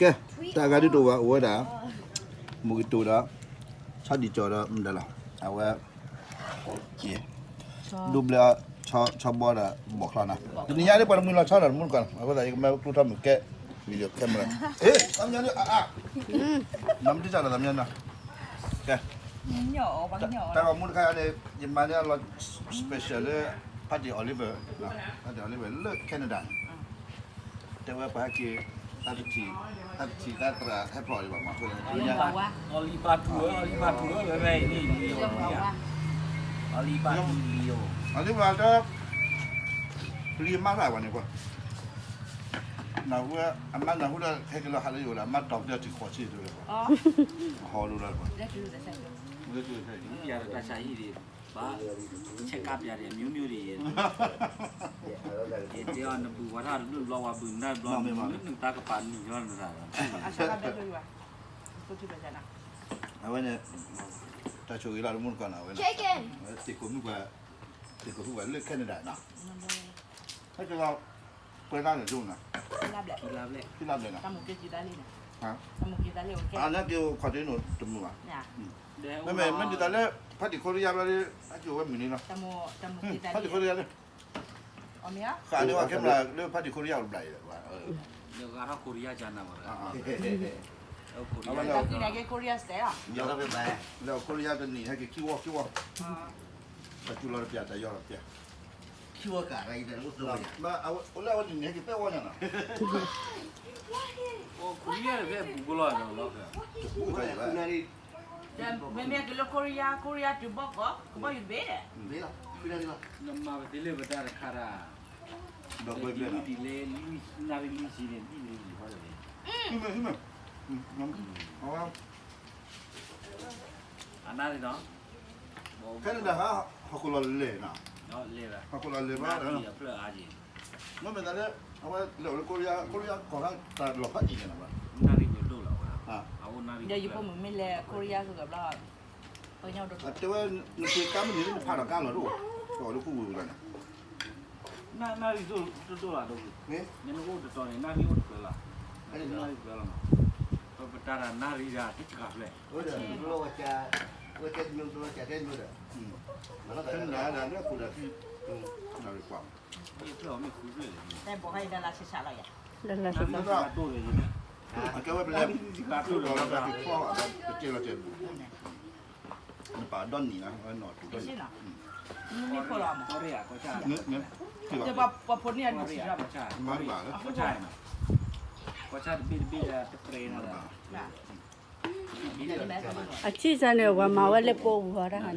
ကဲ, တၢ်ဂၤဒုးတအိၣ်ဘၣ် အိၣ်ဝဲဒၣ် mojito ဒီး ဆီဒံၣ်ကၠီဒီးမတၤလီၤ, အဝဲ ဒိဘျဲၣ် ဆီဘီဒီးဘီၣ်ချီနီၤ, တနံၤညါဒ်ပှၤတမှံၤလီၤဆီဒီး တမူတကီၢ်နီၤ, အဃိသတးယကမၢကျိထီၣ်မုာ်ကဲ video camera, အ့ သးမညီဒ်အါအါ, နမ့ၢ်တစၢ်ဒီးသးမညီနီၤ, ကဲ, တၢ်ဂီၤမူတခါန့ၣ် ယမၤန့ၢ်အလီၤ special လၢ ဖါတံၢ် Oliver, ဖါတံၢ် Oliver လၢ Canada န့ၣ် တဲဝဲပှၤဟဲက့ၤ သးတထံၣ်, သးတထံၣ်သးသရၣ်ဟဲဖျိးဒံးဘၣ်မး, အီလံဘၣ်ထူဧၢ, အီလံဘၣ်ထူဧၢ, ဝဲဝဲအံၤန့ၣ်လံဧိၤ, အီလံဘၣ်ထူလံဧိၤ, အီလံဘၣ်တၢ် ပျံၤမါရၣ်ဝဲန့ၣ်ကွၢ်, နၢ်ဟူ, အမါနၢ်ဟူဒီး ဟဲက့ၤလီၤဟးလၢယအိၣ်ဒီး အမါတီၢ်ပတၢ်ထံၣ်ဃီၤဆံးတဝဲကွၢ်, ဟီလိဒီးကွၢ်, တၢ်ဆါဟံၣ်ဒံး ဘၣ် ဆဲးကါပျးဒံး အမျိုးမျိုးဒံး, ယတဲအီၤ နဘုၣ်ဝဲဒၣ်တဘျုးဘျီ ဝဲဘုၣ်လၢနတၢ်ကပၤနံၤညီ နတၢ်, အဝဲန့ၣ် တၢ်ဆိၣ်ဂ့ၤလီၤ တမူတကီၢ်နီၤ, အဝဲ သ့ၣ်ခိၣ်မုၣ်ပှၤ, သ့ၣ်ခိၣ်မုၣ်ပှၤလၢ Canada နီၤ, ဟဲက့ၤလီၤ ပှဲၤလါန့ၣ်ဒိၣ်နီၤ, ခံလါဘျဲၣ်နီၤ, အန့ၣ်က့ၤအိၣ်ခိးတ့ၢ်နီၤတမုာ်ဘၣ်, မ့မ့ၢ်မ့ၢ်ဒ်သိးလၢ ဖါတံၢ်ခိရံယါဘျီဒီး ဟဲက့ၤအိၣ်ဝဲမုၢ်န့ၣ်လီၤ, ဖါတံၢ်ခိရံယါလၢ ဃးန့ၢ်ဝဲ camera လၢဖါတံၢ်ခိရံယါအိၣ်တဘျီအံၤ, လၢခိရံယါတနံၣ် ဟဲက့ၤခံဝီခံဝီ, လၢအဝဲတနံၣ် ဟဲက့ၤသၢဝီညါနီၤ, ခိရံယါတဖဲပူၤဘိလီၤ, မ့မ့ၢ်ကလၢခိရံယါ ခိရံယါတုၤဘီကီး ကဘီယူၤတဘ့ၣ်, နမၤပသ့လၢပတၢ်တခါတၢ်, ဒီးဒ်လဲၣ် နၣ်ရံၣ်လွံၢ်ဆံန့ၣ် ဒ်လဲၣ်ယံၤဃီတဘ့ၣ်, အနၣ်ရံၣ်နီၤ, Canada ဟး ဟီၣ်ခိၣ်လီၤလဲၣ်နီၤ, ဟီၣ်ခိၣ်လီၤလဲၣ်ဘၣ်, မ့မ့ၢ်သးလၢ အဝဲလဲၤအိၣ်လၢခိရံယါ ခိရံယါကီၢ်ခါတၢ်လီၢ်ဖးအံၤန့ၣ်နီၤ, နၣ်ရံၣ်ပဒိၣ်လီၤ, ဒီးယဖိမုၣ်မ့ၢ်လဲၤခိရံယါကဘျီ တဲဝဲ နပှ့ၤကါမ့ၢ်န့ၣ် နဖးဒီးကါလီၤတအိၣ်, တအိၣ်လၢခိၣ်ဝူၤဝူၤလီၤန့ၣ်, နၣ်ရံၣ်တဒိၣ်လီၤဒိၣ်, မ့ၢ်နအိၣ်တတီၤန့ၣ် နၣ်ရံၣ်အိၣ်တဖျၢၣ်လီၤ, နၣ်ရံၣ်တဖျၢၣ်လီၤမး, ပတၢ်တၢ်နၣ်ရံၣ်တၢ်တကးဖျၢၣ်, ဝဲတဲမ့ၢ်တဲလၢခိၣ်ဒီးခံ, နၣ်ရံၣ်ကွၢ် ဖျၢၣ်မ့ၢ်ဃုဖျၢၣ်လံ, လၢလၢ အကဲဝဲပလဲၤ ပကဲလီၤတဲာ်ဘူၣ်, နပာ်ဒီနံၣ်လီၤ ဝဲနီၢ်တူၢ်ဒီနံၣ်, မ့ၢ်ဖိလီၤမး, မ့ၢ် ပှၤဖိန့ၣ်အဒုးစံးထီၣ်မး, မၤတဘၣ်လၢ အဆံၣ်စၢ်န့ၣ် ပှၤမၤဝဲလၢပအိၣ်ဂီၤတၢ်န့ၣ်,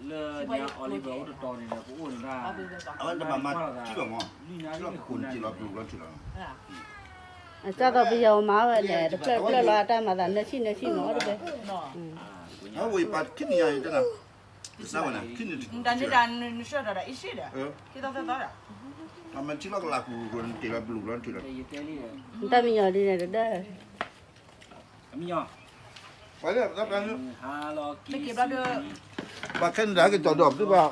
လၢညါ Oliver အိၣ်တတီၤန့ၣ် ပအိၣ်န့ၣ်ဒၣ် အဝဲတဘၣ်မၤထံလီၤမး, ထံလီၤခိၣ်န့ၣ် ထံလီၤပျုၤလီၤထံလီၤ, အကၢ်သိးပယီၤမၤဝဲလဲၣ် တဖျၢၣ်ဖျၢၣ်လီၤ အတၢ်မၤသးနၢဆံၣ်နၢဆံၣ်မး တဘဲ, အဝဲပှၤခံနံၣ်ယါအံၤတနၤ, တနၤ, တနံၣ်ဒီး နဆှၢဒီး အံၤဆံၣ်ဒီး, ခံသီသၢသီဒီး, အမၤထံလီၤကလၤပျုၤလီၤထံလီၤ, တၢ်မံညီၤဒ်န့ၣ်တဒၢ ပှၤ Canada ဟဲက့ၤကၠီၤဒီး ပှၤ ဟဲက့ၤကၠီၤလၢပ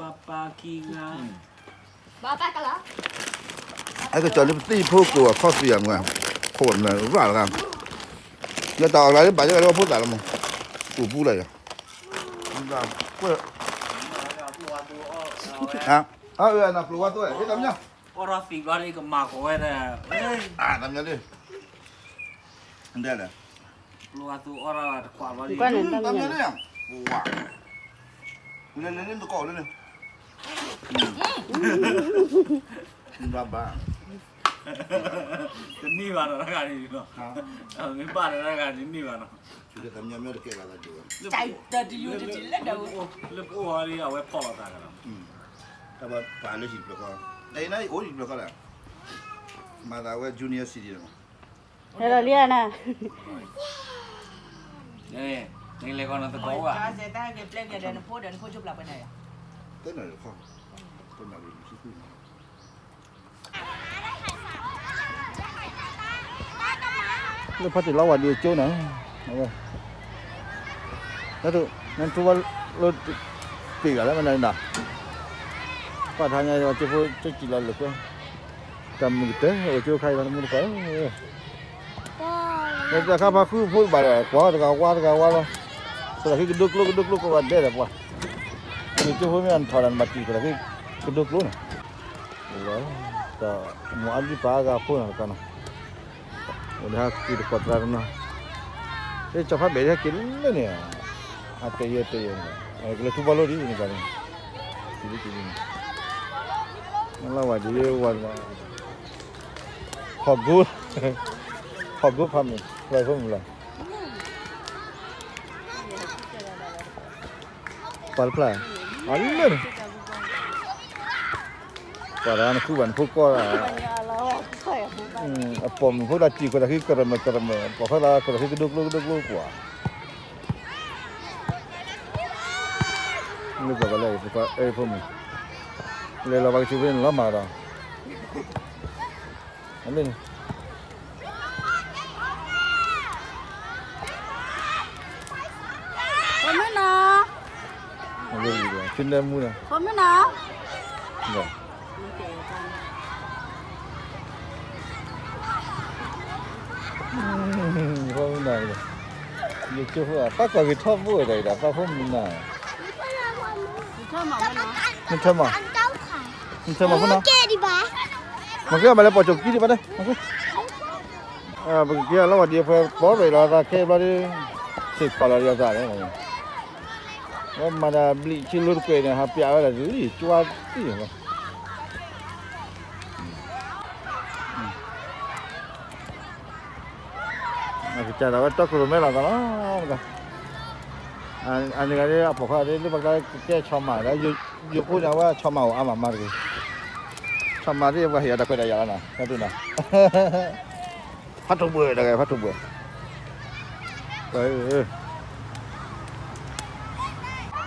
သံၣ်ဖိကိးအခီၣ်သံၣ်အမုၢ်, ခိၣ်နၢ်ရၣ်လၢ, လၢတၢ်အီၣ်ကျါလၢဘၣ်ယဲၢ်လၢဝဲဖိသၣ်လီၤမး, ကိးပူလၢယၤ, ကွဲး, အၢ နပျိဝါသိၣ်ဝဲ တမညီ, အီၣ်ထီၣ်သံၣ်ဘျီန့ၣ် ကမၤဃီၤဝဲဒၣ်, တမညီ, ဒဲလဲၣ်, ပျိဝါသိၣ်အီၣ်ထီၣ်တခွးဘျီန့ၣ်, တမညီန့ၣ်, ဝါ, လဲၤလဲၤန့ၣ်တကိးလၢန့ၣ်, ဘၣ်ဘၣ်, တန့ၢ်ဘၣ်ဒီးတဂၤန့ၣ်လီၤ, မ့ၢ်ဘၣ်ဒီးတဂၤန့ၣ်န့ၢ်ဘၣ်နီၤ, လၢပအိၣ်ဟီဒ်အဝဲဖီၣ်လီၤသးဒီး, တၢ်ပာ်လၢဟံၣ်တဖျၢၣ်ဃီ, အဲ နအိၣ်ဟံၣ်တဖျၢၣ်ဃီဒီး, မၤသးဝဲ Junior City မး, ဟဲလီၤလံနၤ, နလဲၤကီးနသကိးအိၣ်ဧါ, လၢဖါတံၢ်လီၤဝဲဒုးကၠိန့ၣ်, အဝဲ, နထူဝဲလၢ, ပ့ၤဂၤလၢမနုၤနၤ, ပှၤထါညါ ကၠိဖိကၠိစံၣ်လီၤလၢာ်ကွဲ, တၢ်မုာ်ကတၢၢ် အိၣ်ကၠိခါအံၤလီၤ တမူတကိးဧၢ, လၢတၢ်ခါဖးဃုဖိတဘၣ်ဒီး ကွၢ်တဂၤဝါတဂၤဝါလီၤ, ခိၣ်သးခုကဒိကျိကဒိကျိကိးဂၤဒဲးဒီးပှၤ, မ့ၢ်ကၠိဖိမ့ၢ်အနထီၣ်ဒီးနဘၣ်တံၢ်ခိၣ်သးခုကဒိကျိန့ၣ်, တၢ်မိၢ်အါဒံပၢ်အါဂၤဖိနီၤတကီးနီၤ, အိၣ်ဒီးဟဲက့ၤတကိးသရၣ်တနီၤ, ဟဲကၠီဖးဘဲၣ်ဟဲက့ၤလၢန့ၣ်, အတဲယဲတဲယဲ, ကလဲၤထူဘီလိဒ်န့ၣ်ကီးန့ၣ်, လၢဝဲဒ်ဝဲ ဟီၣ်ကိ, ဟီၣ်ကိဖးမုၢ် ဖျၢၣ်ဖိမုၢ်လီၤ, ပှၤတဖျၢၣ်, အလၢန့ၣ်, ပှၤတဂၤနဃုဘၣ်နဖိကီၢ်, အပိာ်မုၣ်ဖိလၢတံၢ်ခိၣ်သးခုကရၢၢ်မၢၢ်ကရၢၢ်မၢၢ် ပိာ်ခွါသးခိၣ်သးခုကဒိကျိကဒိကျိပှၤ လၢပှၤကလဲၤအံၤ ဖိမုၣ်, လဲၤလီၤပှၤကဆူးဖဲန့ၣ်လီၤမးဒီး, အမ့ၢ်န့ၣ်, ဖိမုၣ်နီၤ, ဖံနၢမူနီၤ, ဖိမုၣ်နီၤ, ဖိမုၣ်နီၤ, ယကၠိဖိအတၢ်ကွၢ်ဂ့ၤထီဘိဝဲဒၣ်အံၤဒီး သးဖိမုၣ်နီၤ, နထၢမး, နထၢမးဖိနီၤ, မၤက့ၤအမၤလၢပှၤကၠိကံဒံးဘၣ်န့ၣ်, ပကက့ၤအလီၤဝဲဒ်အဖဲပီၢ်ရ့ၣ်လီၤသးခဲဘျီဒ်, ဆ့ၣ်ခီၣ်လီၤဒ်အသးန့ၣ်, ဝဲမၤတၢ်ဘျံးဆံလိတကွဲးန့ၣ် ဟးပျးဝဲဒၣ်လံ ကၠွါတံၢ်လီၤ အကစၢ်ဒၣ်ဝဲတီခိၣ်ရိၣ်မဲလီၤသးလီၤ, အန့ၣ်ဂၤဒ်အပိာ်ခွါဒ်လၢပှၤကျါကဲဆီမးဒီး, ယိၤဖိန့ၣ် အဝဲဆီမးအိၣ်အါမးမးတဂ့ၤ, ဆီမးဒ်ပှၤဟ့ၣ်အီၤတၢ်ခွဲးတၢ်ယာ်လီၤနီၤ, ဟဲတူၢ်နီၤ, ဖးထီၣ်ဘှဲၣ်တဂၤ ဖးထီၣ်ဘှဲၣ်,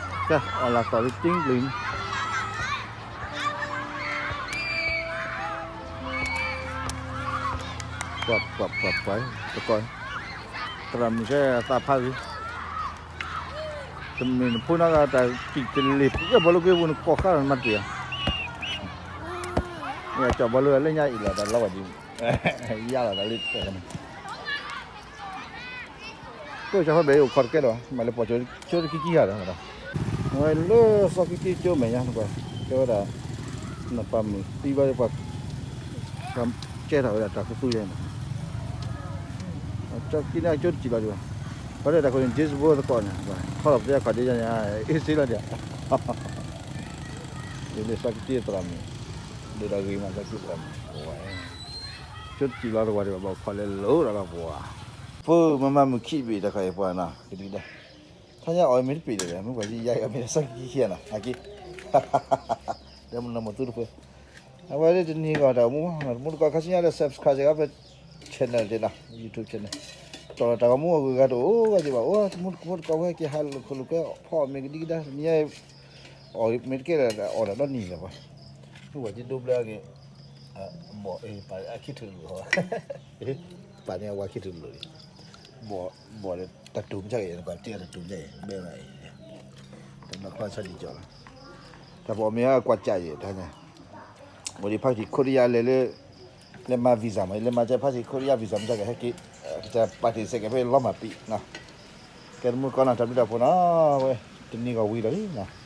ကဲ အီၣ်လၢသီၣ်လၢကၠိကလံၤန့ၣ် ပှၤပှၤပှၤပှၤ တကီၢ် သရၣ်မုၣ်ခဲအသးဖးဂ့ၤ, တမ့ၢ်နဖိနီၢ်ဂၤတၢ်စံၣ်တလ့ၤ ပှဲၤဘီလိက့ပူၤနကိးဃါဒီးနမၤတပ့ၤဧါ, မ့ၢ်အကၠီဘီလိအလၢညါအံၤလီၤ တၢ်လီၤဝဲဒ် ယါလီၤတၢ်လၢတဲန့ၣ် ကိးကၠီဖဲဘဲၣ်အိၣ်ခိးတကဲလၢၤဘၣ် မ့ၢ်လၢပှၤကၠိတခံခံဂၤဒီး အဝဲလၢစီၤကံတံကၠိမဲာ်ညါနကွၢ် တဲဝဲဒၣ် နပာ်မုာ်သံဘျီပှၤ ကဲထီၣ်ဝဲဒၣ်တၢ်ခူသူၣ်ယဲန့ၣ် ကၠိကံန့ၣ်ကၠိတစံၣ်လီၤဒံးဘၣ် ပှၤလၢတၢ်ခိၣ်န့ၣ် James Bond သကိးန့ၣ် ထီၣ်လီၤပသ့အခီၣ်ဒ့ယါန့ၣ် အ့စ့လီၤဒံး ဒ်လၢစီၤကံတံသရၣ်မုၣ် ဒိၣ်ဒီးဂ့ၤမးစီၤကံတံသရၣ်မုၣ် ကၠိတစံၣ်လီၤတဝၤဒံးဘၣ် ဘၣ်ခိးလဲၤလိၤဒီးလီၤပှၤ ဖိမၤမၤမုၢ်ခံဘ့ၣ်တၢ်ခါအံၤပှၤနီၤ ကဒုကဒါ ထါညါအီၣ်မ့ၢ်တပ့ၤဒီး မ့ၢ်ပှၤယံယါအီၣ်မ့ၢ်တၢ်ဆၢကံခံခံနီၤ အက့ ဒီးမနုၤမသူတဖှဲ အဝဲဒၣ်တနံၤဂီၢ်တၢ်အိၣ်မူ တမူတကိးခါဆူညါဒီး subscribe ယၤဖဲ channel တ့ၢ်နီၤ YouTube channel တီၢ်လီၤတၢ်ဂီၤမူအဂုၤအဂၤတအိၣ်ဝဲက့ၤဘၣ် အိၣ်တမူတကိးတကိးဝဲက့ၤဟးလိာ်ခိၣ်လိာ်ကွဲ ဖီအီၣ်မ့ၢ်ကဒံကဒါ တနံၤညါ အီၣ်မ့ၢ်တကဲဒီး အီၣ်ဒီးနီတမံၤလၢၤပှၤ မ့ၢ်ပှၤကဒိဘျၢက့ၤ ဘီၣ်အ့ၣ်ပာ်အခံထုးလိာ် ပာ်န့ၢ်အဝဲခံထုးလိာ်လံ ဘီၣ်ဒီးတၢ်တူၢ်မ့ၢ်ကဲအံၤ နကွၢ်တ့ၢ်တၢ်တူၢ်မ့ၢ်ကဲအံၤ ဘဲဝဲအံၤ တနီၤခွါဆၢဒံးကီးလီၤ တၢ်ပအီၣ်မ့ၢ်အကွၢ်ကၠးအံၤ တၢ်ညါ အိၣ်ဒံးဖါတံၢ်ခိရံယါလဲၤလၢ လဲၤမၤ visa မး လဲၤမၤကၢဖါတံၢ်ခိရံယါ visa မ့ၢ်ကဲကဟဲက့ၤ ကစၢ်ပာ်တ့ၢ်စဲးကဲဖဲလီၤမၢ်ပံးနီၤ ကဲတမူတကိးနီၤ တၢ်ဘျုးတၢ်ဖှိၣ်နီၤ ဝဲ တနံၤဂီၢ်ဝံၤလီၤလံနီၤ